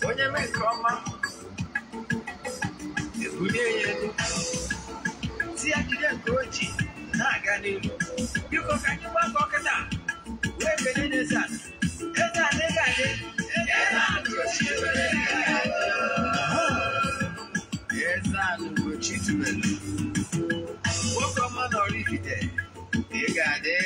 Onye mee nke ọma ebunye ya elu, si ya jide nke o ji na-aga n'ihu. Biko, ka anyị gbakọ kịta wee kelee n'eze ala. Eze ala, ị ga-adị. Eze ala Ugochi, Eze ala Ugochi tubelu, nwoke ọma na Oraifite, ị ga-adị.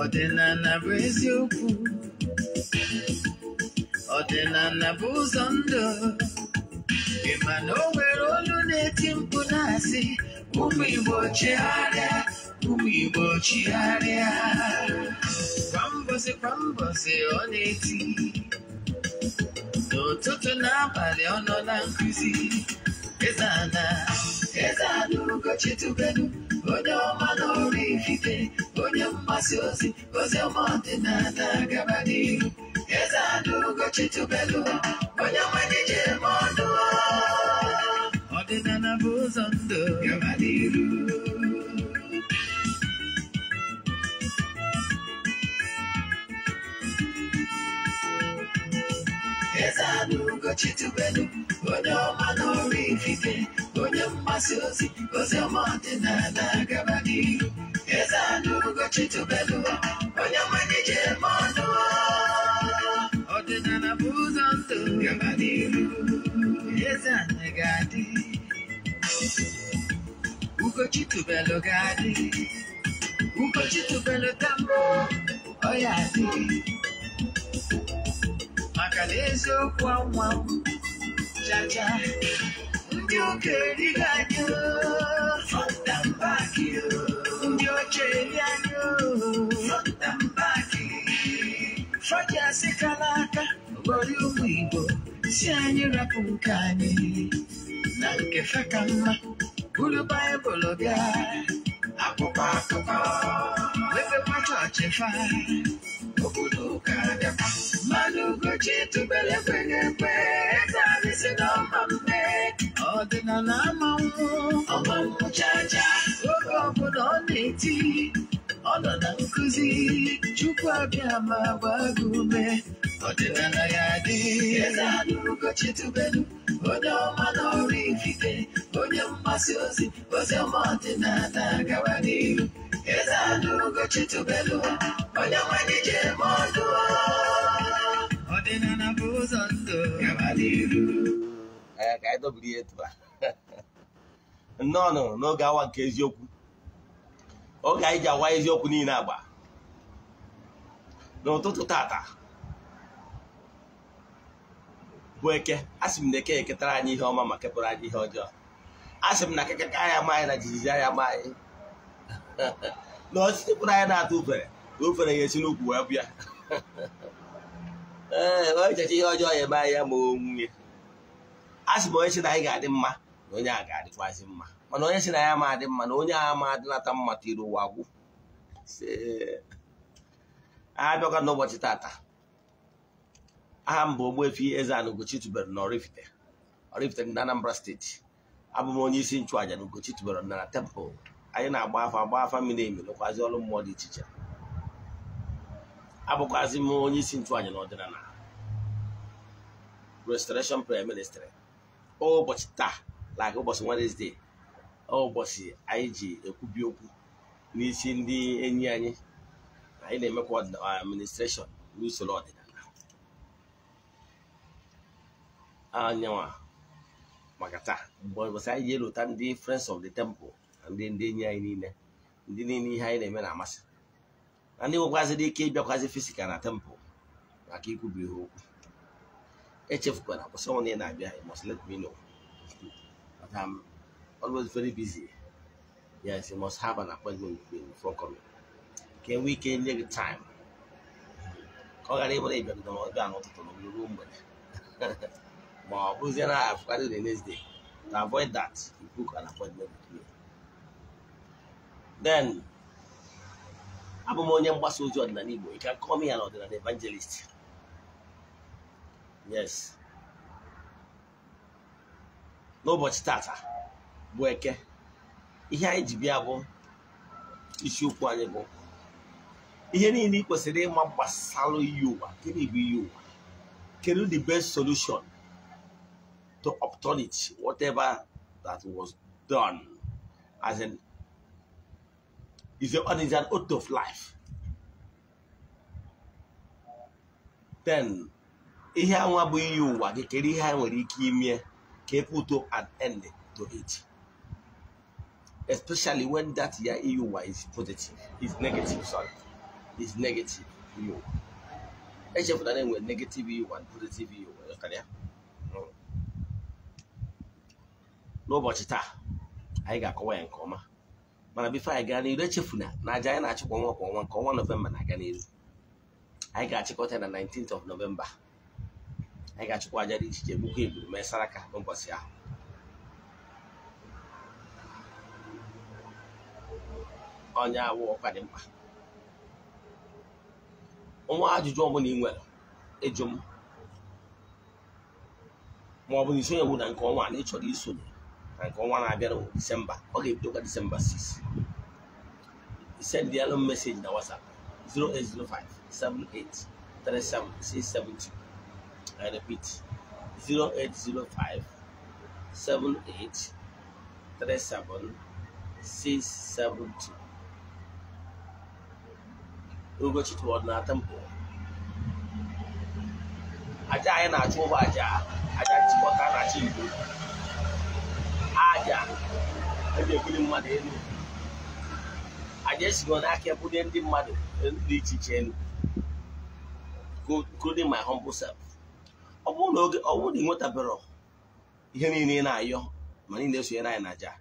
Ọdịnala bụ eziokwu, ọdịnala bụ ụzọ ndụ. Ị ma na o nwere olu na-eti mkpu na-asị, "Ụmụ Igbo, chigharịa, ụmụ Igbo, chigharịa." Kwa mbọsị kwa mbọsị ọ na-eti, n'ụtụtụ n'abalị ọ nọ na nkụzi. Eze ana, Eze ana Ugochi tubelu, onye ọma na Oraifite, onye mgbasa ozi ozi ọma ọdịnala, gaba n'ihu. Eze ana Ugochi tubelu, onye ọma ji eme ọnụ. Ọdịnala bụ ụzọ ndụ, gaba n'ihu. Eze ana Ugochi tubelu, onye ọma na Oraifite, onye mgbasa ozi ozi ọma ọdịnala, gaba n'ihu. Eze ana Ugochi tubelu, onye ọma ji eme ọnụ. Ọdịnala bụ ụzọ ndụ, gaba n'ihu. Eze ana ga-adị, Ugochi tubelu ga-adị, Ugochi tubelu tambo ọ ya adị, maka na eziokwu anwa chacha. Ndị ụka erighị anyị front and back, ndị ọcha eri anyị front and back. Fọji asị kala aka ghọrọ ụmụ Igbo, si anyị rapụ nke anyị na nke fe ka mma. Buru Baịbụl bịa, akwụkwọ akụkọ, mepekwa chọọchị fa, obodo ụka bịakwa. Mmadụ Ugochi tubelu ekweghị ekwe. Eze anyị si n'ọma mme, ọdịnala amanwụ ọmanwụ chacha. Oge ọbụla ọ na-eti, ọ nọ na nkụzi. Chukwu abịa ma gbaa gị ume, ọdịnala ya dị. Eze anyị Ugochi tubelu, onye ọma na Oraifite, onye mgbasa ozi ozi ọma ọdịnala, gawa n'ihu. Eze anyị Ugochi tubelu, onye nwanyị ji eme ọnụ. Ọdịnala bụ ụzọ ndụ, gawa n'ihu. Ee, ka anyị dobiri ya etu a. Nnọọ n'oge awa nke eziokwu, oge anyị ji awa eziokwu niile agba n'ụtụtụ. Tata bụ Eke. Asị m na Eke eketara anyị ihe ọma ma kepụrụ anyị ihe ọjọọ. Asị m na kekeke anyị ama anyị na jijiji anyị ama anyị na osisi pụrụ anyị na-atụ ufere na ufere ya esi n'ukwu wee bịa. Ee, onye cheche ihe ọjọọ ya eme anyị ya ma onwunye. A sị m, onye sị na anyị ga-adị mma na onye a ga-adịkwazị mma, mana onye sị na ya ama adị mma na onye a ama adịnata mma tiri ụwa gwụ. Abịakwa n'ụbọchị tata, aha m bụ Ogbuefi Eze-Ana Ugochi tubelu na Oraifite, Oraifite dị na Anambra Steeti. Abụ m onye isi nchụaja na Ugochi tubelu na temple. Anyị na-agba afa, agba afa miri emi, lụkwazi ọrụ mmụọ dị iche iche. Abụkwazi m onye isi nchụaja na ọdịnala Restoration Prayer Ministry. Ụbọchị taa, like ụbọchị Wednesday, ụbọchị anyị ji ekwubi okwu n'isi ndị enyi anyị. Anyị na-emekwa administration n'usoro ọdịnala anyanwa. Maka taa, mgbe ụbọchị anyị ji elota ndị Friends of the Temple na ndị enyi anyị niile, ndị niile ihe anyị na-eme na-amasị, na ndị nwekwazịrị ike ịbịakwazi physical na temple maka ikwubi ihe okwu. Echefukwana, kwụsị ọnwụ na ị na-abịa, you must let me know, but I'm always very busy. Yes, you must have an appointment with me before coming, ka enwee ike nye gị time, ka ọ ghara ịbụrụ ịbịabido ma ọ bịa n'ụtụtụ na ruo mgbede, ma ọ bụzie na afụkarị the next day. To avoid that, you book an appointment with me. Then abụ m onye mgbasa ozi ọdịnala Igbo. You can call me an ọdịnala evangelist. Yes. N'ụbọchị tata bụ Eke, ihe anyị ji bịa bụ isiokwu anyị bụ ihe niile ị kwesịrị ịma gbasara iyi ụwa. Gịnị bụ iyi ụwa? Kedu the best solution to upturn it, whatever that was done, as in is an oath of life. Then ihe anwa bụ iyi ụwa gị, kedu ihe anyị nwere ike ime ka e put an end to it, especially when that year iyi ụwa is positive, is negative, sorry, is negative iyi ụwa. Echefuna na enwere negative iyi ụwa and positive iyi ụwa. Ghọtara ya? N'ụbọchị taa anyị ga-akọwa ya nke ọma, mana before anyị gaa n'iru, echefuna na aja anyị na-achịkwa ọnwa kwa ọnwa nke ọnwa Nọvemba na-aga n'iru. Anyị ga-achịkọta na 19th of November. Anyị ga-achịkwa aja dị iche iche, gbukwa eburu, mee saraka n'ụbọchị ahụ. Onye awụ ọkwa dị mkpa. Nwa ajụjụ ọbụla ị nwere ịjụ m, ma ọ bụ na isonyewu na nke ọnwa na ị chọrọ isonye na nke ọnwa na-abịa na Disemba, ọ ga-ebidokwa Disemba 6. Send the alum message na WhatsApp 0805 78 37 672. I repeat, 0805 78 37 672. Ugochi Ọdịnala Temple. Aja anyị na-achụ ụgbọ aja aja nchịkọta na-achị Igbo, aja eji ebuli mmadụ elu, aja esigo n'aka ebulie ndị mmadụ dị iche iche elu, including my humble self. Ọ bụrụ na oge ọ bụrụ na ị nwetabero ihe niile ị na-ayọ ma niile esonyere anyị na aja,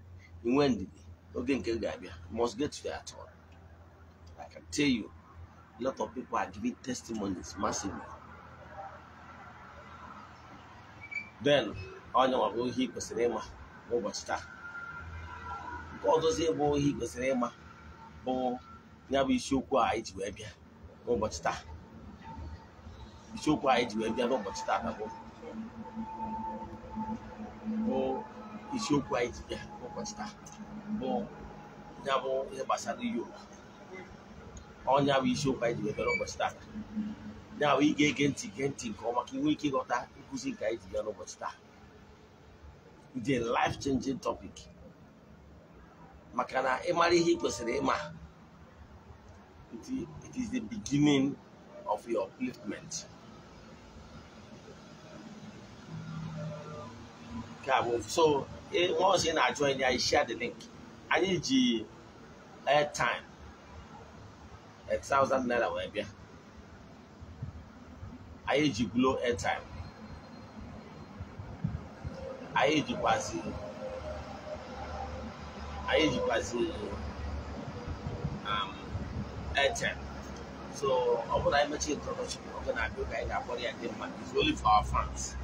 inwe ndidi, oge nke ga-abịa. Must get to their turn. I can tell you, a lot of people are giving testimonies massively. Then onye nwa bụ ihe ị kwesịrị ịma n'ụbọchị taa. Nke ọzọzie bụ ihe ị kwesịrị ịma bụ ya bụ isiokwu a anyị ji wee bịa n'ụbọchị taa. Isiokwu anyị ji wee bịa n'ụbọchị taa bụ isiokwu anyị ji bịa n'ụbọchị taa bụ ya bụ ihe gbasara iyi ụwa. Ọnya bụ isiokwu anyị ji wee bịa n'ụbọchị taa. Ya bụ ị ga-ege ntị gee ntị nke ọma ka ị nwee ike ịghọta nkụzi nke anyị ji bịa n'ụbọchị taa. It's a life-changing topic. Maka na ịmara ihe ị kwesịrị ịma, it is the beginning of your upliftment. So once ị na-join ya, share the link. Anyị ji airtime 8,000 naira wee bịa. Anyị ji Glo airtime. Anyị jikwazi airtime. So ọ bụrụ na anyị mechaa introduction, oge na-abịa oge anyị ga-akpọrọ ya ndị mmadụ. It's only for our fans.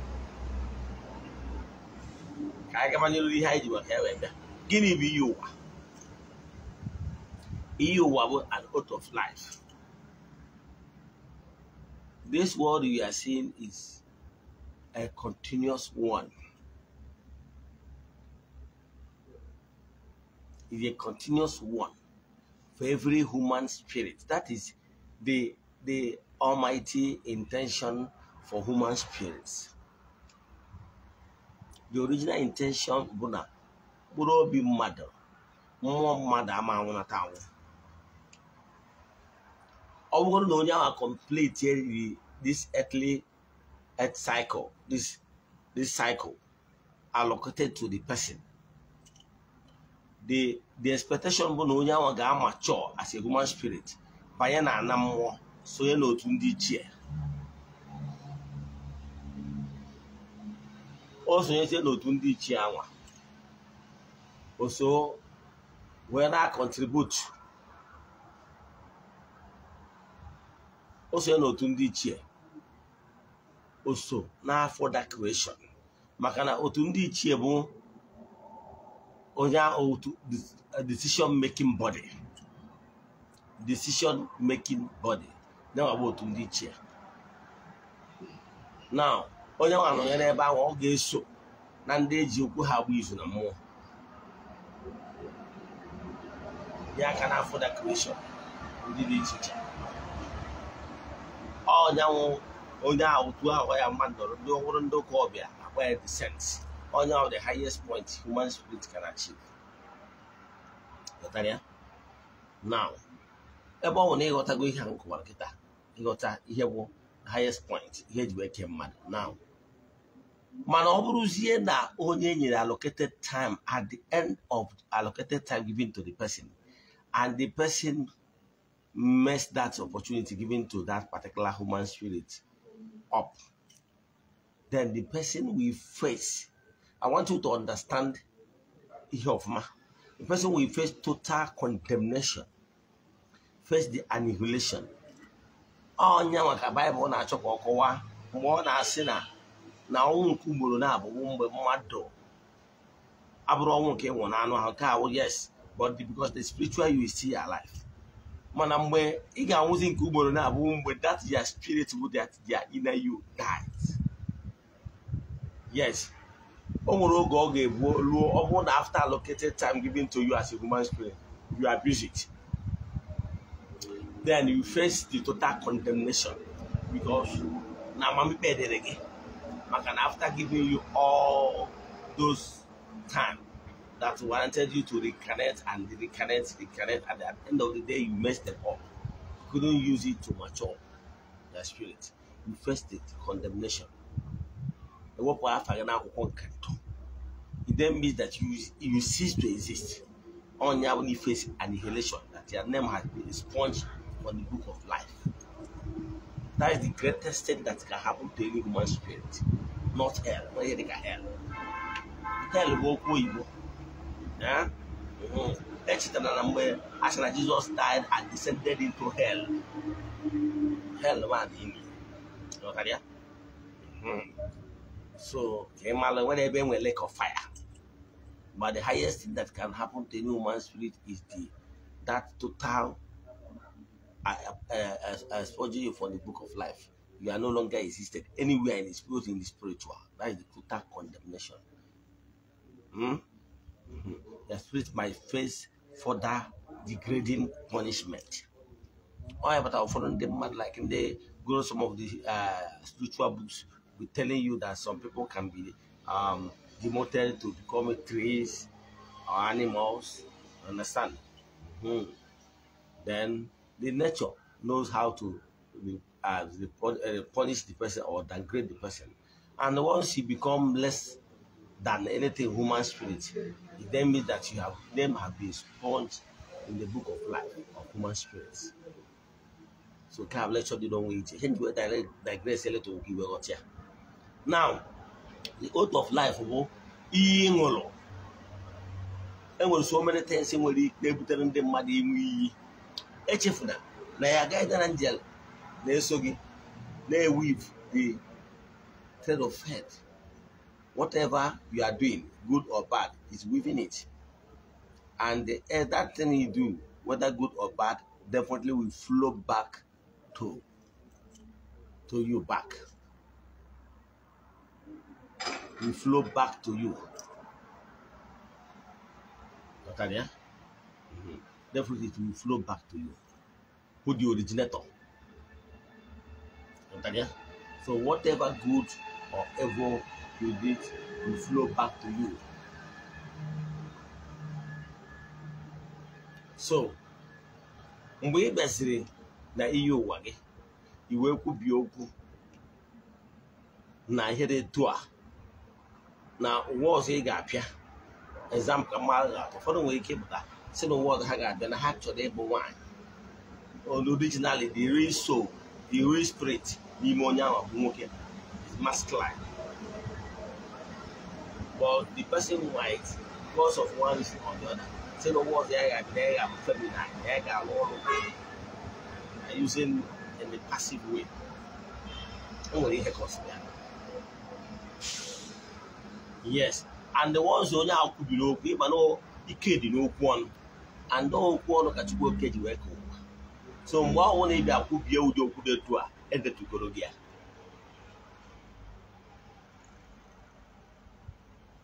Ka anyị gaba n'iru ihe anyị ji maka ya wee bịa. Gịnị bụ iyi ụwa? Iyi ụwa bụ an oath of life. This world you are seeing is a continuous one. It's a continuous one for every human spirit. That is the almighty intention for human spirits. The original intention bụ na mkpụrụ obi mmadụ, mmụọ mmadụ ama anwụnata anwụ. Ọ bụrụ na onye ahụ complete this earthly earth cycle, this cycle allocated to the person, the expectation bụ na onye ahụ ga-amature as a human spirit banye na ana mmụọ, sonye n'otu ndị ichie. O sonyezie n'otu ndị ichie anwa, o so wee na-contribute. O sonye n'otu ndị ichie, o so n'afọ that creation. Maka na otu ndị ichie bụ onye otu decision making body. Decision making body na bụ otu ndị ichie. Now onye nwa nọnyere ebe ahụ, ọ ga-eso Na ndị eji okwu ha agba izu na mmụọ ya aka n'afọ da creation ndị dị iche iche. Ọnyanwụ onye ahụ tu ahụ ya mmadụ ndị ọhụrụ ndị ụka ọbịa akpa ya descent. Onye ahụ the highest point human spirit can achieve. Ghọtara ya? Now, ebe ọ bụ na ịghọtago ihe ahụ kọwara kịta, ịghọta ihe bụ highest point ihe eji wee kee mmadụ. Now, mana ọ bụrụzie na onye nyere allocated time at the end of allocated time given to the person, and the person messed that opportunity given to that particular human spirit up, then the person will face, I want you to understand ihe ọfụma, the person will face total condemnation, face the annihilation. Onye maka Bible na-achọ ka ọ kọwaa mgbe ọ na-asị na na ọnwụ nke ugboro na-abụ mgbe mmadụ abụrụ ọnwụ nke ịnwụ n'anụ ahụ nke ahụ, yes, but because the spiritual you is still alive. Mana mgbe ị ga-anwụzi nke ugboro na-abụ mgbe that your spirit bụ that your inner you died. Yes, o nwere oge ọ ga-ebu ruo ọ bụrụ na after allocated time given to you as a human spirit, you abuse it, then you face the total condemnation because na amamikpe dịrị gị maka na after giving you all those time that warranted you to reconnect and reconnect, reconnect, and at the end of the day you messed them up. You couldn't use it to mature your spirit. You faced the condemnation. It then means that you cease to exist. On your only face annihilation, that your name has been expunged from the book of life. That is the greatest thing that can happen to any human spirit. Not hell. Not hell. Hell will go evil. Yeah? Actually, Jesus died and descended into hell. Hell, man, in you. So, whenever we lake of fire. But the highest thing that can happen to any human spirit is that total exposure you from the book of life. You are no longer existed anywhere in the spirit, in the spiritual. That is the total condemnation. The spirit might face further degrading punishment. But for them, like in they go some of the spiritual books, be telling you that some people can be demoted to become trees or animals. Understand? Then the nature knows how to punish the person or downgrade the person. And once you become less than anything human spirit, it then means that you have them have been sponged in the book of life of human spirits. So kind of lecture don't wait. Digress a little. Now, the oath of life, and so many things in the mmadụ echefuna na ya guardian angel na-eso gị na-weave the thread of faith. Whatever you are doing, good or bad, is weaving it. And that thing you do, whether good or bad, definitely will flow back to you back. Will flow back to you. Okay, yeah? Definitely it will flow back to you. Who the originator. Okay, yeah? So whatever good or evil you did will flow back to you. So, mgbe ị besiri na iyi ụwa gị, i wee kwubie okwu na ihe dị etu a na ụwa ọzọ ị ga-apịa exam ka mmadụ ga-atụ. Ụfọdụ nwere ike ịpụta si na ụwa ọzọ ha ga-abịa na ha chọrọ ịbụ nwaanyị. Originally, the real soul, the real spirit n'ime onye ahụ bụ nwoke, is masculine. But the person might, because of one reason or the other, say no words there, feminine, using in the passive way. Yes, and the ones who now could be no, but no, the kid no one, and no one can work work. So, one only be could be able to do and to go again.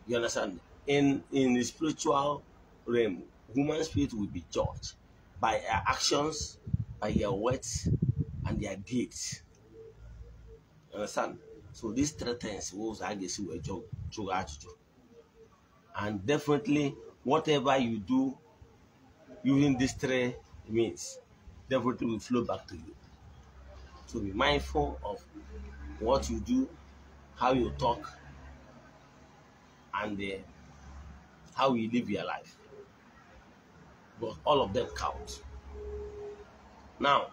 You understand? In the spiritual realm, human spirit will be judged by their actions, by their words, and their deeds. You understand? So these three things will I guess will judge. And definitely whatever you do using these three means definitely will flow back to you. So be mindful of what you do, how you talk, and how you live your life. But all of them count. Now,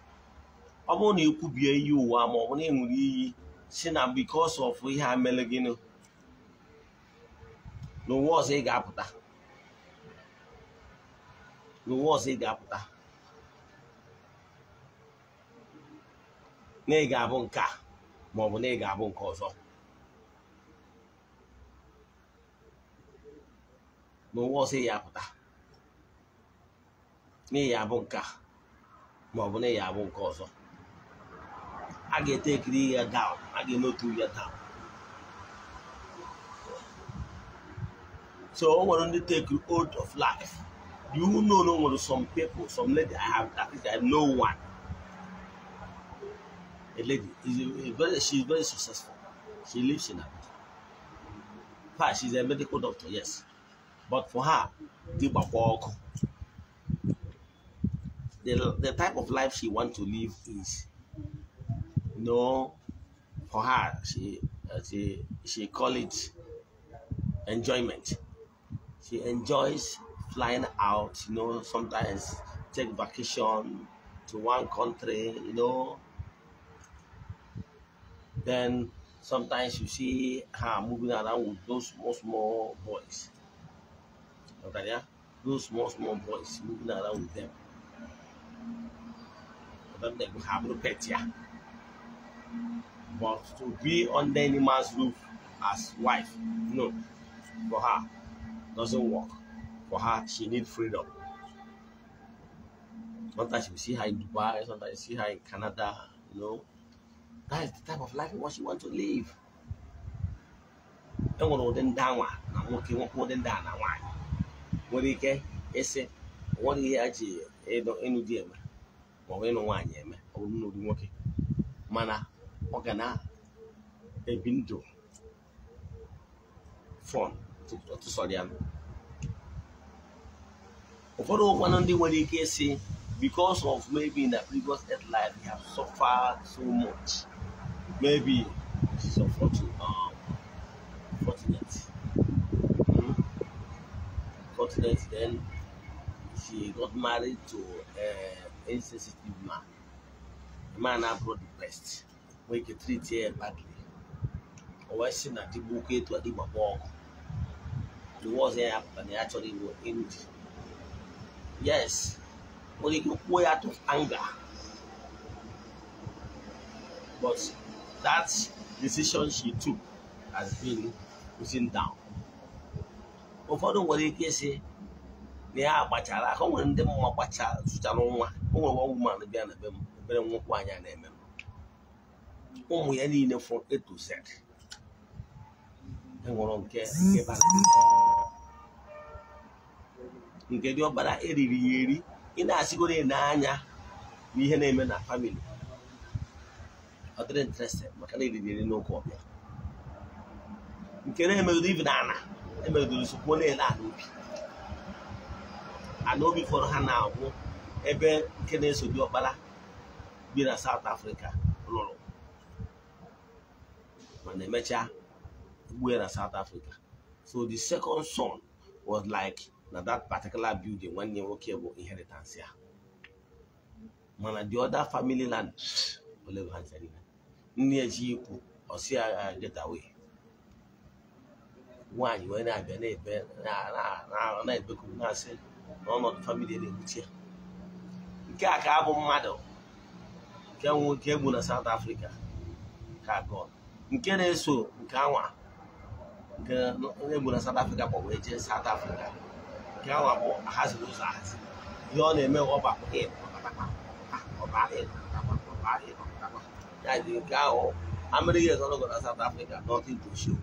ọ bụrụ na ikwubie iyi ụwa ma ọ bụ na ị ṅụrụ iyi si na because of ihe a mere gịnị n'ụwa ọzọ ị ga-apụta, n'ụwa ọzọ ị ga-apụta na ị ga-abụ nke a ma ọ bụ na ị ga-abụ nke ọzọ, n'ụwa ọzọ ị ga-apụta na ị ga-abụ nke a ma ọ bụ na ị ga-abụ nke ọzọ, a ga-etekiri ya down, a ga-enotu ya down. So o nwere ndị take oath of life. You know, no one, some people, some lady I have, that is, I know one. A lady is she's very successful. She lives in Abuja. In fact, she's a medical doctor, yes. But for her, the type of life she wants to live is, you know, for her, she call it enjoyment. She enjoys flying out, you know, sometimes take vacation to one country, you know. Then sometimes you see her moving around with those small, small boys. Okay, yeah? Those small, small boys moving around with them. But they have no pet, yeah. But to be under any man's roof as wife, no, for her, doesn't work. For her, she needs freedom. Sometimes you see her in Dubai, sometimes you see her in Canada, you know. That is the type of life what she wants to live. Mana ọ ebi ndụ fọn tụsọrọ ya. Ụfọdụ ụkwanụ ndị nwere ike ịsị because of maybe in the previous earth life they have suffered so much. Maybe she's unfortunate. Fortunate, then she got married to an insensitive man. The man brought the best. We can treat her badly. Or see that the book to a deep walk. The was here and they actually were in. Yes, but he could go out of anger. But that decision she took has been written down. Ụfọdụ nwere ike ịsị na ya agbachara aka, o nwere ndị mma gbachara zụchara nwa, o nwere one woman bịa na be m ebere nwokwu anya na-eme m, ụmụ ya niile from A to Z enwere nke bara nke dị ọkpara eriri ya eri. Ị na-asịgoro n'anya n'ihe na-eme na family, ọ dịrị interested maka na eriri eri n'oke ọbịa. Nke na-emegodo ibi na ana emegodoro nsogbu na-ele ana obi, ana obi fọrọ ha na-agwụ ebe nke na-eso dị ọkpara bi na South Africa lụrụ, mana emechaa gbuo ya na South Africa. So the second son was like na that particular building nwanne nwoke bụ inheritance ya, mana the other family land ole ha ncha niile nne eji ikwu ọsị ya get away. Nwaanyị wee na-abịa na-ebe na-ebekwu na-asị na ọnọdụ famili na-ewute ya. Nke a ka abụ mmadụ nke nwoke egbu na South Africa ka gọn, nke na-eso nke anwa nke egbu na South Africa kpọ wee jee South Africa. Nke anwa bụ ahaziri ụzọ ahazi, ihe ọ na-eme ya dị nke ahụ amịrị ihe ọnọgọ na South Africa, nothing to show.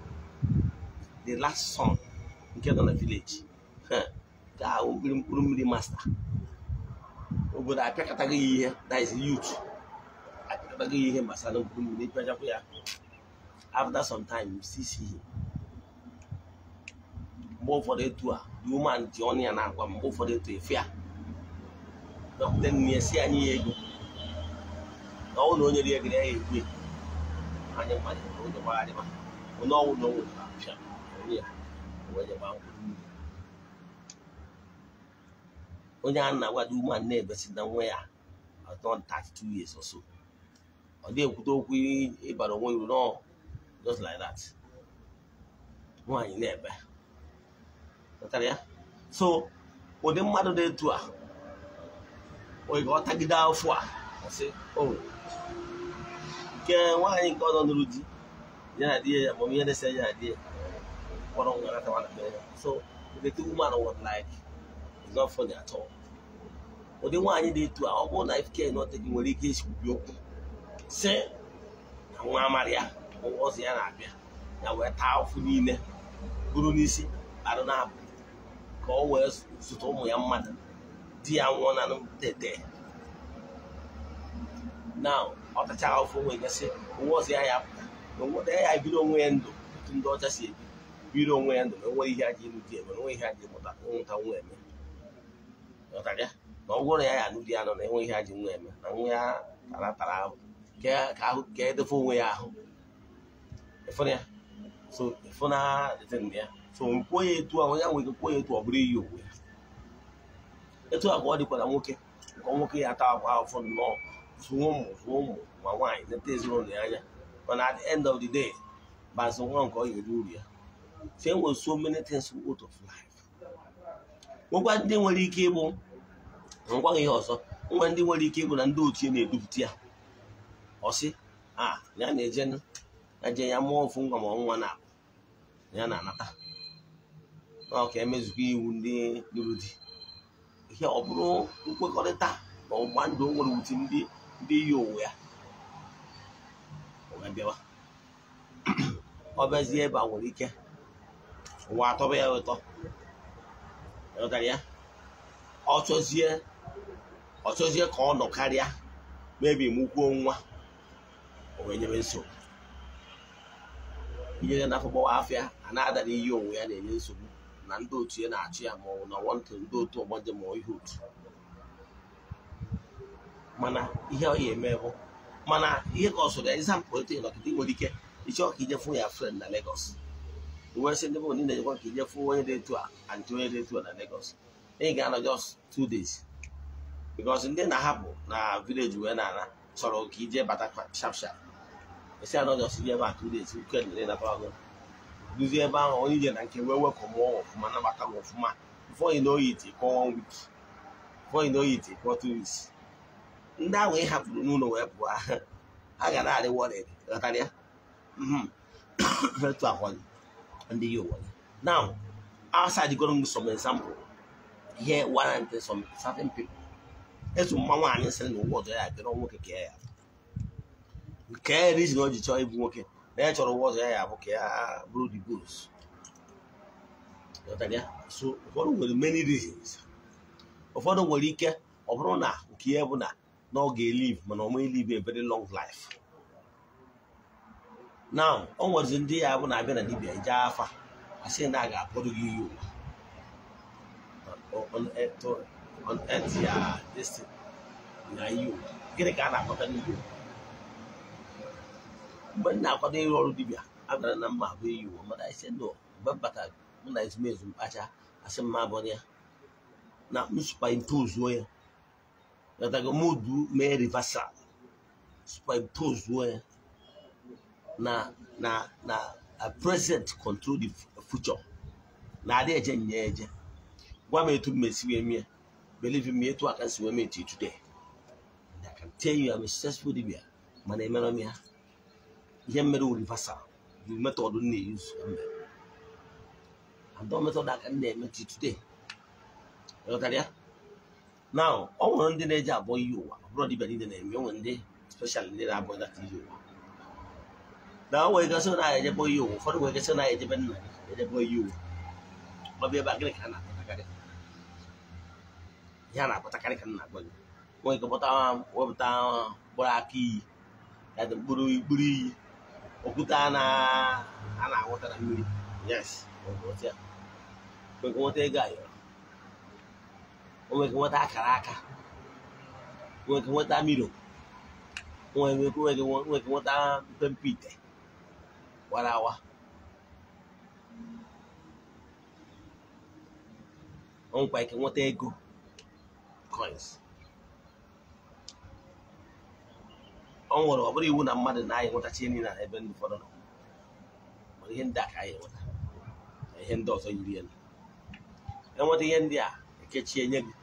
The last son Nke nọ na village ka ahụ mkpụrụ mmiri master obodo apịakọtaghị ya ihe, that is youth apịakọtaghị ya ihe gbasara mkpụrụ mmiri pịachakwa ya. After some time you still see him. Mgbe ụfọdụ etu a the woman ji ọnụ ya na-agwa m, mgbe ụfọdụ etu efe ya dọkịta nne ya si anyị ya ego na ọnwụ na onye rie ego ya egbu ya anya mmadụ onye gbagharịba onye ọnwụ na onwe apịa onye ya wee jebe mkpụrụ mmiri. Onye a na-agwa the woman na-ebesi na nwa ya atọ 32 years or so, ọ dị ekwute okwu ịbara onwe uru no, just like that. Nwaanyị na-ebe ghọtara ya. So ụdị mmadụ dị etu a onye ka ọ tagide afọ a sị o nke nwaanyị nke ọzọ nụrụ di ya na di ya amamihe na-ese ya na di ya kpọrọ nwa natawa na be ya. So the woman was like, it's not funny at all. Ụdị nwaanyị dị etu a ọ bụrụ na if care not taken nwere ike isikwubi okwu sị na nwa amara ya ọzọ ya na-abịa ya wee taa ụfụ niile bụrụ n'isi arụ na-abụ ka ọ wee zụta ụmụ ya mmadụ di ya nwụọ na tete. Now ọ tachara ụfụ nwee gasị onwe ọzọ ya ya pụta na onwe ya ebiri onwe ya ndụ otu ndị ọcha si ebi biri onwe ya ndụ na onwe ihe aja ịlụ di eme na onwe ihe aja ịmụta nwụta nwa eme ghọtara ya na ọ bụrụ na ya ya anụ di ya nọ na enwe ihe aja nwa eme na nwa ya tara tara ahụ ka ahụ ka edefe onwe ya ahụ ịfụna ya. So ịfụna dịtị ya so nkwuo ya etu a onye nwere ike kwuo ya etu ọ bụrụ iyi onwe ya etu a ka ọ dịkwa na nwoke nke nwoke ya ata akwa afọ nnọọ zụọ ụmụ zụọ ụmụ ma nwaanyị neta ezinụlọ ya anya, mana at the end of the day bazụ nwa nke ọ ga-eri uru ya. So e nwere so many things out of life. Nwekwa ndị nwere ike ịbụ ngwa ihe ọzọ, nwe ndị nwere ike ịbụ na ndị ochie na-edupụta ya ọ sị a ya na-eje eje ya mụọ ofu nwa ma nwa na ya na-anata na ọ ka emezukwa iwu ndị lụrụ di ihe ọ bụrụ nkwekọrịta na ọgba ndụ o nwere wuti ndị yi onwe ya o wee bịawa ọ bịazie ebe a nwere ike ụwa atọba ya ụtọ ghọtara ya. Ọ chọzie ka ọ nọ karịa mebi mụkwuo nwa o wee nyebe nsogbu ihe na afọ gbawa afịa a na-ada n'iyi onwe ya na-enye nsogbu na ndị otu ya na-achụ ya ma ọ bụ na wọntụ ndị otu ọgbanje ma ihe otu mana ihe ọ ya eme bụ mana ihe ka ọ sọrọ ya example etu nọkịta nwere ike ịchọ ka ije fụ ya friend na Lagos wee sị ndị bụ ndị na-ejekwa ka ije fụ onye dị etu a antị onye dị etu a na Lagos ị ga-anọ just 2 days because ndị na-ahapụ na village wee na-ana chọrọ ka ije bata sharp sharp esi anọ just ije ebe a 2 days weekend na-enata duzie ebe ahụ onye ije na nke wee wekọmụọ ọfụma nabata gị ọfụma before you know it kọọ 1 week before you know it kọọ 2 weeks ndị ahụ ị hapụrụ n'ụlọ wee pụọ ha ga na-adị worried ghọtara ya. Etu akwa ndị yi ụwa. Now outside goro m some example here warrant some certain people etu mma nwaanyị sịrị na ụwa ọzọ ya bịara nwoke ka ya nke reason o ji chọọ ịbụ nwoke na ya chọrọ ụwa ọzọ ya bụ ka ya bụrụ the boss ghọtara ya. So ụfọdụ nwere many reasons. Ụfọdụ nwere ike ọ bụrụ na nke ya bụ na ọ ga-elive mana ọ ma live a very long life. Now o nwere ndị ya bụ na-abịa na dibịa ije afa asị na a ga-akpọrọ gị iyi ụwa on earth ya destiny na iyi ụwa. Gịnị ka a na-akpọta n'iyi ụwa? Mgbe m na-akwado ịrụ ọrụ dibịa abịara na mma abụ iyi ụwa mana isi ndụ mgbe m batara mụ na ezumezu mkpacha asị mma abụọ ya na m superimpose ya ghọtago modu mee reversal superimpose ya na a present control the future na adị eje nye eje gwa m etu m esi wee mie believe me etu aka si wee mee till today. I can tell you I'm a successful dibia mana emere m ya ihe mere reversal the method m na-use and the method aka m na-eme till today ghọtara ya. Now ọ nwere ndị na-eji abụọ iyi ụwa ọ bụrụ dibia niile na-eme onwe ndị special ndị na-abụ data iyi ụwa na o nwere gasị na ejebe iyi ụwa ụfọdụ nwere gasị na ejebe nna gị ejebe iyi ụwa Ọbịa ebe a gịnị ka a na-akpọtakarị? Ihe a na-akpọtakarị ka m na-agwa gị. Nwere ike kpọta wepụta mkpụrụ aka iyi, ya dị mkpụrụ iyi, okwute a na-anwụta na mmiri. Yes, nwere ike nweta ego ayọrọ, nwere ike nweta akara aka, nwere ike nweta miro, nwere ike nweta mpempe ite wara awa. Nwekwa ike nweta ego coins. Ọ nwere ọ bụrụ iwu na mmadụ na-anyị nwetachi ihe niile na ebe ndị ụfọdụ nọ, mana ihe ndị a ka anyị enweta na ihe ndị ọzọ yiri ya. Enweta ihe ndị a ekechie nye gị,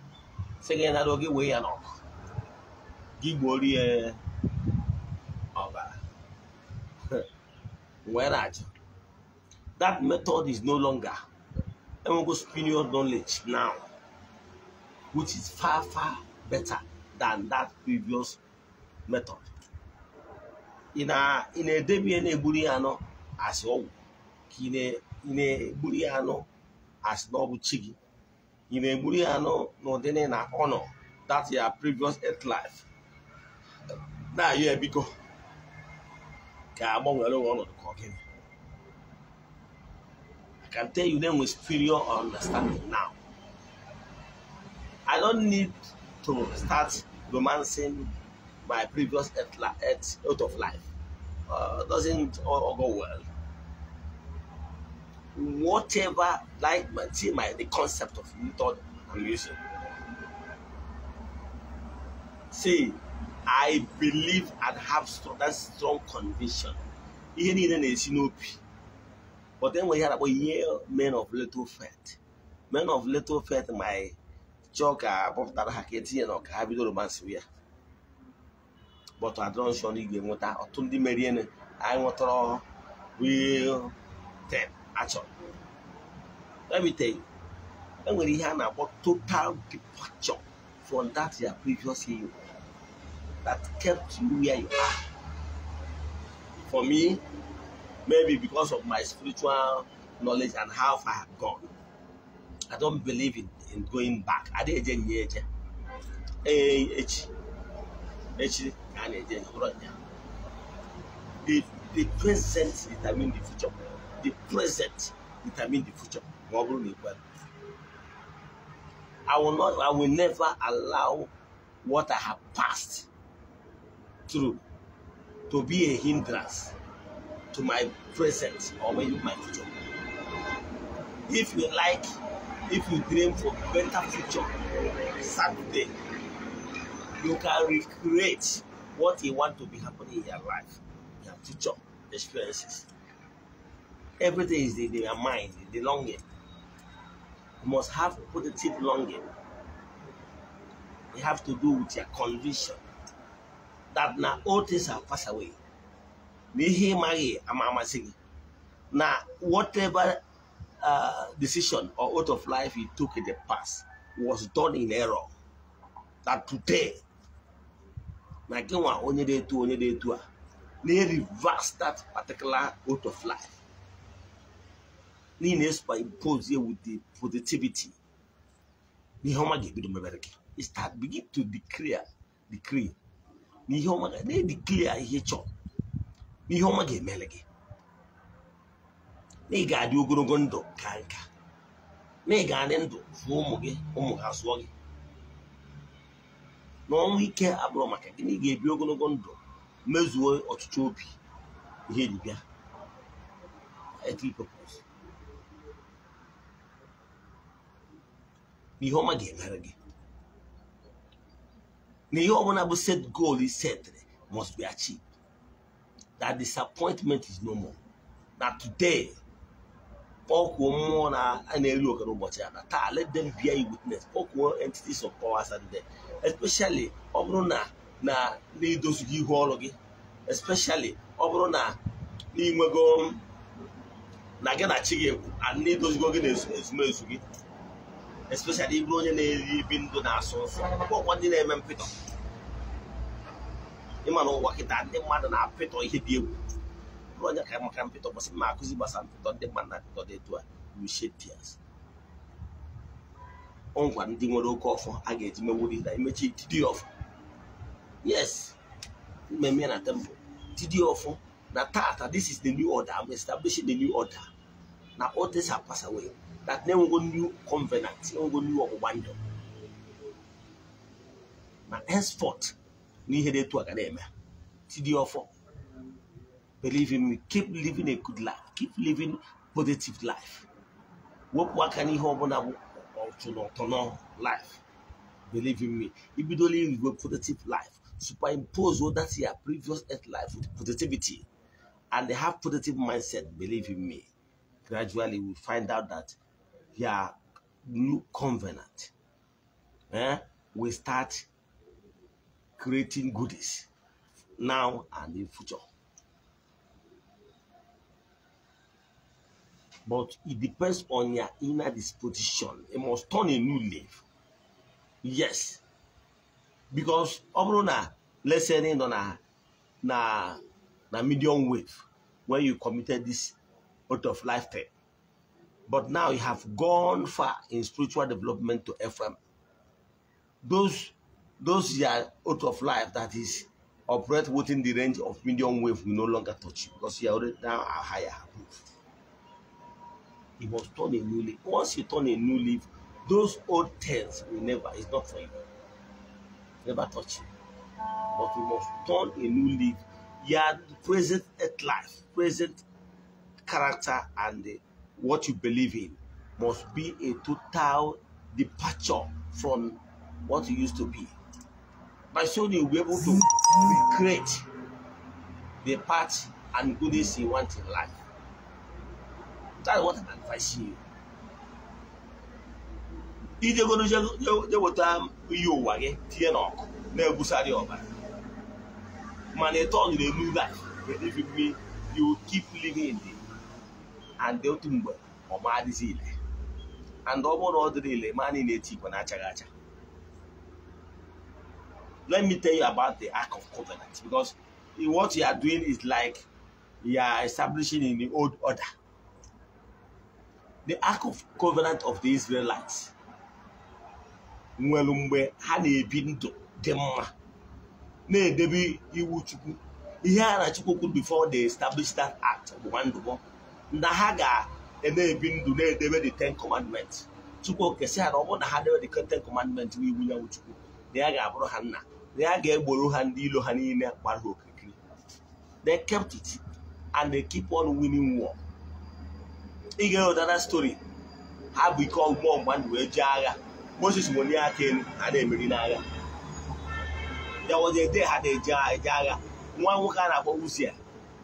sị gị nara oge wee ya n'ọkụ, gị gbuorie ọbara wee na-ajụ. That method is no longer. Enwego superior knowledge now, which is far, far better than that previous method. Ị na-edebe ihe na-egburu ya anụ asị ọgwụ, ka ị na-egburu ya anụ asị na ọ bụ chi gị, ị na-egburu ya anụ n'ụdị na honor that your previous earth life. Na-ayọ ya biko ka agbanwere ọnọdụ ka ọ gịnị. I can tell you then with superior understanding now. I don't need to start romancing my previous earth out of life. Doesn't all go well. Whatever, like see the concept of method I'm using. See, I believe and have that strong conviction. But then we hear about men of little faith. Men of little faith, my joke above that haketi and okabido romance we. But I don't show you game water or Tundi Marian. I want to real 10 actually. Let me tell you, when we hear about total departure from that your previous year that kept you where you are. For me, maybe because of my spiritual knowledge and how far I have gone, I don't believe in going back. I didn't The present determines the future. The present determines the future. I will never allow what I have passed through to be a hindrance to my present or maybe my future. If you like, if you dream for better future, Saturday, you can recreate what you want to be happening in your life, your future experiences. Everything is in your mind, the longing. You must have positive longing. You have to do with your conviction that now all things have passed away. Now, whatever decision or out of life you took in the past was done in error. That today, they reverse that particular out of life. Impose with the positivity. You start begin to declare, decree. Declare ihe ọma ga-emele gị, na ị ga-adị ogologo ndụ ka nka, na ị ga-adị ndụ fụọ ụmụ gị, ụmụ ha zụọ gị, na ọnwụ ike abụrụ maka gị, na ị ga-ebi ogologo ndụ mezuo ọchịchọ obi ihe eji bịa earthly purpose. Na ihe ọma ga-emere gị, na ihe ọbụla bụ set goal is set must be achieved. That disappointment is no more. That today, let them bear you witness. Entities of powers and death. Especially, especially, especially if you ịma na ụwa kịta ndị mmadụ na-apịtọ ihe dị egwu bụrụ onye ka maka mpịtọ gbasị ma akụzi gbasa mpịtọ ndị mmadụ na-apịtọ dị etu a, you shed tears. Ọngwa ndị nwere oke ọfọ a ga-eji mewuri na imechi tidi ọfọ. Yes, mmemme na temple tidi ọfọ na tata. This is the new order. I'm establishing the new order na all things have passed away, that na-enwego new covenant, enwego new ọgbụgba ndụ, na henceforth n'ihe dị etu a ga na-eme. Tidi ọfọ. Believe in me, keep living a good life, keep living positive life. Wepụ aka n'ihe ọbụla bụ ọtụnọtụnọ life. Believe in me, ibidola live positive life, superimpose all that your previous earth life with positivity, and they have positive mindset. Believe in me, gradually we find out that your new covenant will start creating goodies now and in future. But it depends on your inner disposition. It must turn a new leaf. Yes. Because let's say na medium wave when you committed this out of lifetime. But now you have gone far in spiritual development to FM. Those are out of life that is operate within the range of medium wave will no longer touch you because you are already now a higher above. You must turn a new leaf. Once you turn a new leaf, those old things will never, it's not for you. Never touch you. But you must turn a new leaf. Your present life, present character, and what you believe in must be a total departure from what you used to be. By so you'll be able to recreate the path and goodness you want in life. That's what I'm advising you. Ije ihe ụwa gị tinye n'ọkụ na-ebusarị ọbara, mana ị turn a new life. Believe me, you keep living in it, and otu mgbe ọ ma adịzi ile, and ọ bụrụ na ọ dịrị ile ma niile eti ikwe na-achaghị acha. Let me tell you about the Ark of Covenant, because what you are doing is like you are establishing in the old order. The Ark of Covenant of the Israelites nwere mgbe ha na-ebi ndụ dị mma, na-edebe iwu Chukwu, ihe a na Chukwu kwuru before they established that act ọgbụgba ndụ na ha ga-ebi ndụ na-edebe the Ten Commandments. Chukwu okesi ha na ọ bụrụ na ha debe the Ten Commandments bụ iwu ya Chukwu, na ya ga-abụrụ ha nna, na ya ga-egboro ha ndị ilo ha niile gbara ha okirikiri. They kept it and they keep on winning war. Ị ga-eweta that story, ha bụ ike ọgbụgbọ mgba ndụ wee jee agha. Moses were aka elu, ha na-emeri n'agha. There was a day ha na-eje agha, nwa nwoke a na-akpọ Uzia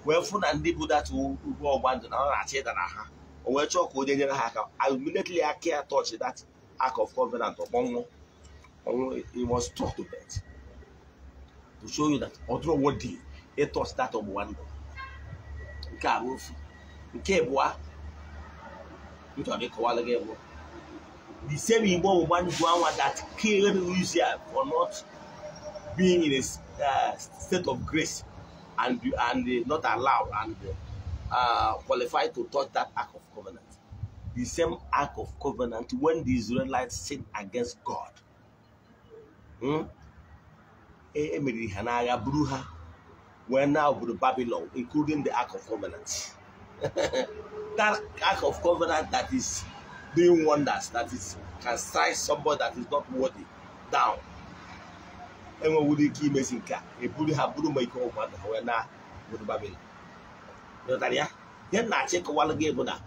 wee fụ na ndị bụ dat ugwu ọgba ndụ na ọ na-achọ ịdara ha, o wee chọọ ka onye nyere ha aka. Immediately aka ya touch that Ark of Covenant, ọkpọnwụ ọnwụ. He was struck to death. To show you that ọdụrụ wodi ịtọch that ọgbụgba ndụ. Nke a bụ ofu. Nke abụọ m chọrọ ịkọwara gị bụ the same Igbo ọgbụgba ndụ anwa that killed Uzia for not being in a state of grace and not allowed and qualified to touch that Ark of Covenant. The same Ark of Covenant when the Israelites sinned against God, e meriri ha n'agha buru ha wee na obodo Babylon, including the Ark of Covenant. That Ark of Covenant that is doing wonders, that is can strike somebody that is not worthy down. Enwewuru ike imezi nke a, eburu ha buru ma ike ọgwụ ha wee na obodo Babylon. Ịghọtara ya? Ihe m na-achọ ịkọwalụ gị bụ na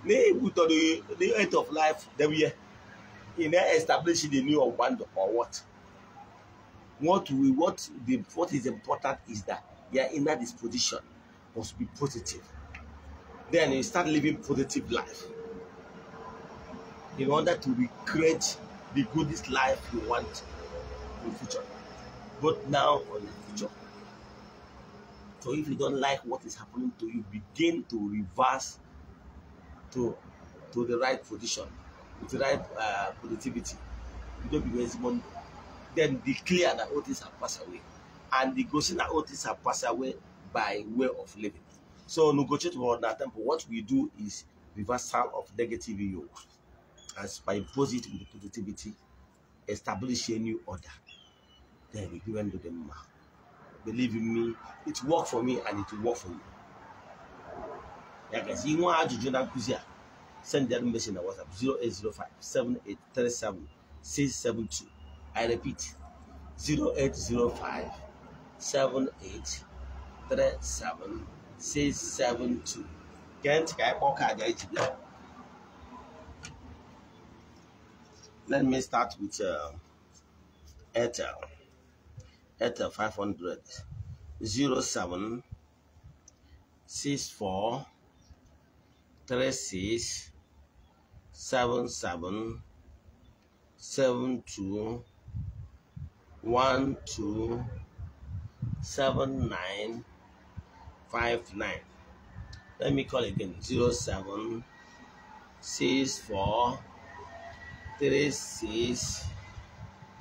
na-egbutọrọ the end of life debe ị na-establish the new ọgbụgba ndụ or what? What is important is that your inner disposition must be positive. Then you start living positive life in order to recreate the goodest life you want in the future, both now or in the future. So if you don't like what is happening to you, begin to reverse to the right position, with the right positivity. You don't be wasting. Then declare that all things have passed away, and negotiate that all things have passed away by way of living. So negotiate with our temple. What we do is reversal of negative yokes. and superimpose it with the positivity, establish a new order. Then you give to the man. Believe in me, it worked for me and it will work for you. Yeah, guys, you want to join Kuzia? Send that message on WhatsApp 0805 7837 672. I repeat, 0805 7837 672. Can't Let me start with Airtel. Airtel 500 07 64 36 77 72 12 79 59. Let me call again. 07 64 36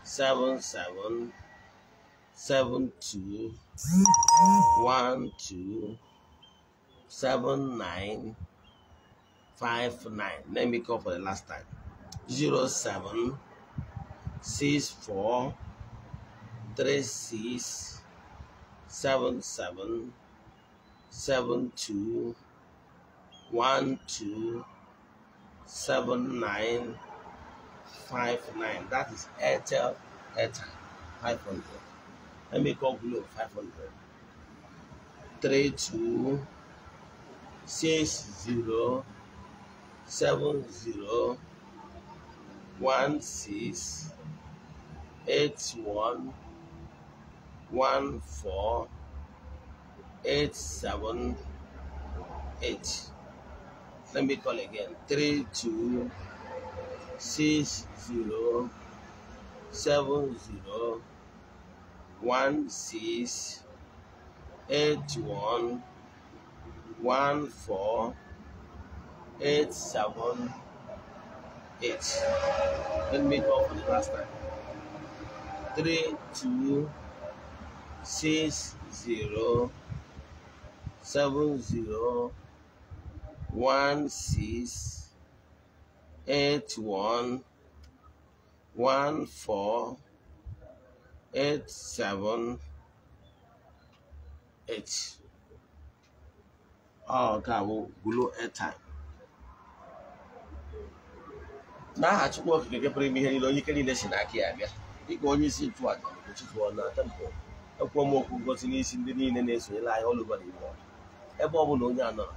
77 72 12 79 59. Let me call for the last time. 07 64 36 77 72 12 79 59. That is Airtel Airtime 500. Let me call Glo 500. 32 60 70 16 81 14 87 8. Let me call again. 32 60 70 16 81 14 87 8. Let me go for the last time. 32 60 70 16 81 14 87 8. Oh, God, we'll Glo airtime. N'aha Chukwu Okike nke pụrụ ime ihe niile, onye ike niile si n'aka ya abịa, dịka onye isi nchụaja Ugochukwu na temple, ekwuo m okwu ngozi n'isi ndị niile na-esonyere anyị all over the world. Ebe ọ bụla onye a nọrọ,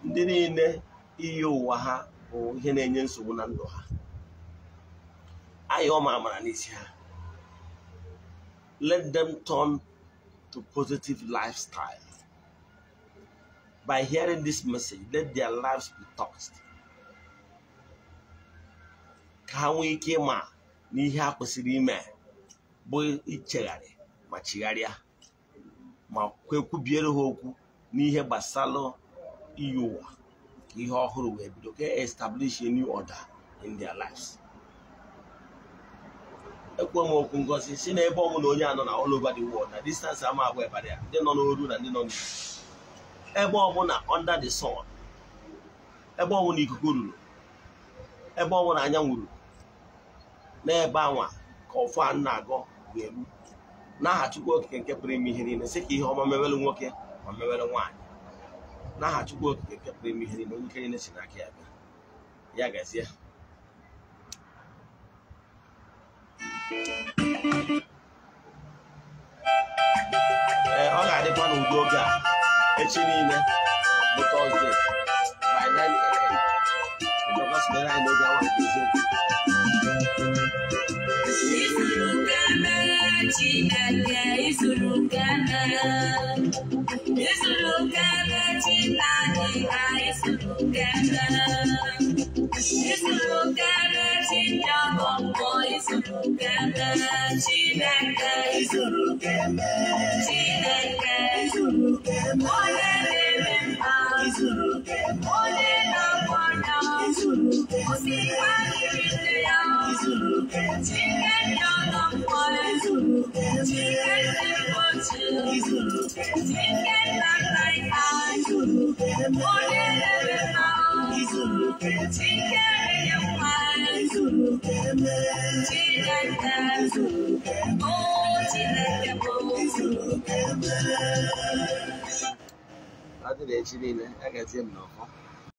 ndị niile iyi ụwa ha bụ ihe na-enye nsogbu na ndụ ha, ayọ ma amara n'isi ha. Let them turn to positive lifestyle. By hearing this message, let their lives be touched. Ka ha nwee ike ịma n'ihe ha kwesịrị ime bụ ichegharị ma chigharịa ma kwekwubiere ha okwu n'ihe gbasara iyi ụwa, ka ihe ọhụrụ wee bido, ka establish a new order in their lives. Ekwe m okwu ngozi si na ebe ọ bụla onye anọ na all over the world, na distance ama abụọ ebara ya, ndị nọ n'oru na ndị nọ n'isi, ebe ọbụla under the sun, ebe ọbụla ikuku ruru, ebe ọbụla anyanwụ ruru, n'ebe anwa ka ọfọ a na-agọ ga-eru. N'aha Chukwu Okike nke pụrụ ime ihe niile, sị ka ihe ọma mewere nwoke ma mewere nwaanyị. N'aha Chukwu Okike nke pụrụ ime ihe niile, onye ike niile si n'aka ya bịa. Ya gazie. Ee, ọ ga-adịkwa n'udo oge a echi niile bụ Tọzdee by 9 a.m. Ịdọkọsịrị anyị n'oge awa nke eziokwu. Izuru kamera Chineke, izuru kamera, izuru kamera Chineke, izuru kamera, izuru kamera Chineke, izuru kamera Chineke, izuru kamera Chineke, izuru kamera onye na-eme mma, izuru kamera onye na-akwado, izuru kamera osikwa ya, izuru kamera Chineke nọ mkpọrọ, izuru kamera Chineke mgbochi, izuru kamera Chineke na-ata, izuru kamera onye na-eme mma, izuru Chike nwa. Chineke, o Chineke bụ. Ọ dị na echi niile, a ga-etinye m n'ọfọ.